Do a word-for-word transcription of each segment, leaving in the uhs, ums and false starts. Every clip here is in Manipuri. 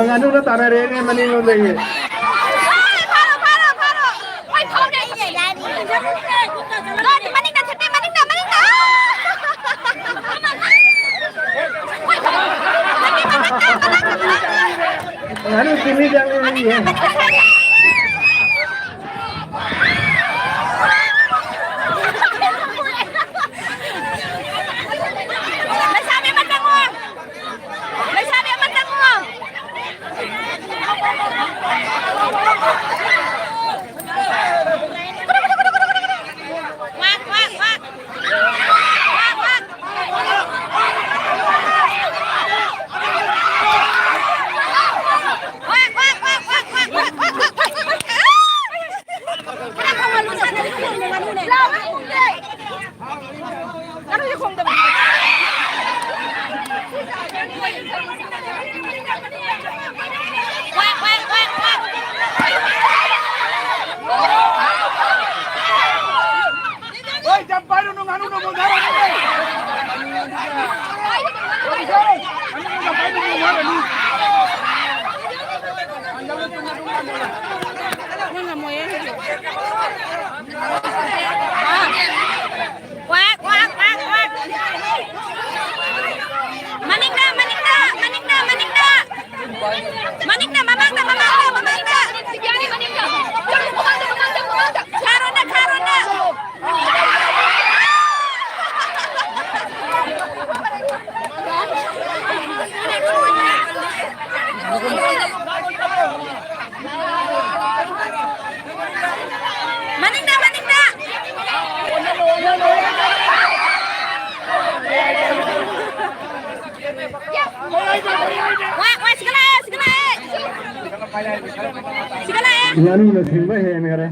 ꯉꯥꯅꯨꯅ ꯇꯥꯟꯅꯔꯦꯅꯦ ꯃꯅꯤꯡꯂꯣꯝꯗꯒꯤ꯫ ꯐꯥꯔꯣ, ꯐꯥꯔꯣ, ꯐꯥꯔꯣ꯫ ꯍꯣꯏ, ꯐꯥꯎꯔꯦ꯫ ꯂꯣꯟꯗꯤ ꯃꯅꯤꯡꯗ ꯊꯦꯠꯄꯤ, ꯃꯅꯤꯡꯗ, ꯃꯅꯤꯡꯗ꯫ ꯉꯥꯅꯨ ꯆꯤꯅꯤ ꯆꯪꯉꯦ꯫ ꯂꯩꯁꯥꯕꯤ ꯑꯃ ꯆꯪꯉꯣ꯫ ꯂꯩꯁꯥꯕꯤ ꯑꯃ ꯆꯪꯉꯣ꯫ ꯋꯥꯛ, ꯋꯥꯛ, ꯋꯥꯛ꯫ ꯋꯥꯛ, ꯋꯥꯛ꯫ ꯋꯥꯛ, ꯋꯥꯛ, ꯋꯥꯛ꯫ ꯍꯣꯏ, ꯌꯥꯝ ꯄꯥꯏꯔꯨꯅꯨ, ꯉꯥꯅꯨ ꯅꯣꯡꯃ ꯆꯥꯔꯅꯤ꯫ ꯅꯪ ꯉꯝꯃꯣꯏꯌꯦ ꯍꯧꯖꯤꯛ꯫ ꯀ꯭ꯋꯥꯛ, ꯀ꯭ꯋꯥꯛ, ꯀ꯭ꯋꯥꯛ, ꯀ꯭ꯋꯥꯛ꯫ ꯃꯅꯤꯡꯗ, ꯃꯅꯤꯡꯗ, ꯃꯅꯤꯡꯗ, ꯃꯅꯤꯡꯗ꯫ ꯃꯅꯤꯡꯗ, ꯃꯃꯥꯡꯗ, ꯃꯃꯥꯡꯗ, ꯃꯃꯥꯡꯗ꯫ ꯈꯥꯔꯣꯅ, ꯈꯥꯔꯣꯅ꯫ ꯃꯅꯤꯡꯗ, ꯃꯅꯤꯡꯗ꯫ ꯋꯥ, ꯋꯥ, ꯁꯤꯒ ꯂꯥꯛꯑꯦ, ꯁꯤꯒ ꯂꯥꯛꯑꯦ꯫ ꯁꯤꯒ ꯂꯥꯛꯑꯦ꯫ ꯉꯥꯅꯨꯅ ꯁꯤꯡꯕ ꯍꯦꯟꯈꯔꯦ꯫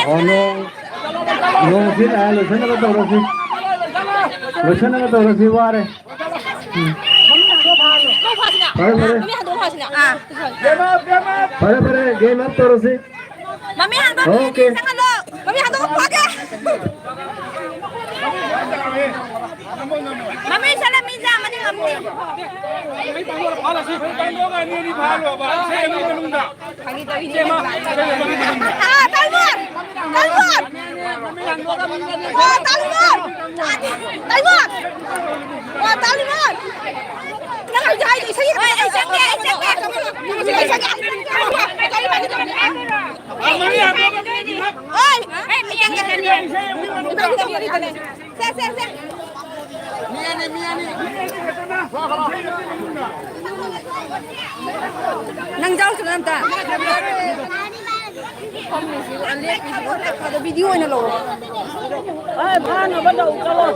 ꯑꯣ, ꯅꯣꯡ, ꯅꯣꯡ ꯁꯤ ꯂꯥꯛꯑꯦ, ꯂꯣꯏꯁꯟꯅꯕ ꯇꯧꯔꯁꯤ꯫ ꯂꯣꯏꯁꯟꯅꯕ ꯇꯧꯔꯁꯤ, ꯋꯥꯔꯦ꯫ ꯎꯝ꯫ ꯐꯔꯦ, ꯐꯔꯦ꯫ ꯃꯃꯤ ꯍꯟꯗꯣꯛꯑꯣ ꯐꯥꯁꯤꯅꯦ꯫ ꯑꯥ꯫ ꯐꯔꯦ, ꯐꯔꯦ, ꯒꯦꯝ ꯑꯞ ꯇꯧꯔꯁꯤ꯫ ꯃꯃꯤ ꯍꯟꯗꯣꯛꯑꯣ, ꯑꯣꯀꯦ꯫ ꯆꯪꯍꯜꯂꯣ꯫ ꯃꯃꯤ ꯍꯟꯗꯣꯛꯑꯣ ꯐꯥꯒꯦ꯫ ꯃꯃꯤ ꯆꯠꯂ ꯃꯤ ꯌꯥꯝꯃꯗꯤ ꯉꯝꯅꯤ꯫ ꯐꯥꯍꯜꯂꯁꯤ꯫ ꯐꯥꯍꯜꯂꯣꯕ꯫ ꯁꯤ ꯑꯅꯤ ꯃꯅꯨꯡꯗ꯫ ꯐꯥꯒꯤ ꯇꯧꯔꯤꯅꯦ꯫ ꯑꯥ, ꯇꯥꯏꯃꯣꯟ! ꯇꯥꯏꯃꯣꯟ! ꯑꯥ, ꯇꯥꯏꯃꯣꯟ! ꯇꯥꯏꯃꯣꯟ! ꯑꯥ, ꯇꯥꯏꯃꯣꯟ! ꯅꯪ ꯍꯧꯖꯤꯛ ꯍꯥꯏꯗꯣ ꯏꯁꯩ ꯑꯩ ꯆꯪꯒꯦ, ꯑꯩ ꯆꯪꯒꯦ꯫ ꯑꯩ ꯆꯪꯒꯦ꯫ ꯑꯣꯏ! ꯑꯩ ꯆꯪꯒꯦ꯫ ꯁꯦ, ꯁꯦ, ꯁꯦ꯫ ꯅꯪ ꯌꯥꯎꯁꯤꯔ ꯑꯝꯇ? ꯐꯝꯃꯤꯁꯤ, ꯂꯦꯞꯄꯤꯁꯤ, ꯚꯤꯗꯤꯑꯣ ꯑꯣꯏꯅ ꯂꯧꯔꯣ꯫ ꯑꯦ, ꯐꯥꯅꯕ ꯇꯧ, ꯆꯠꯂꯣ꯫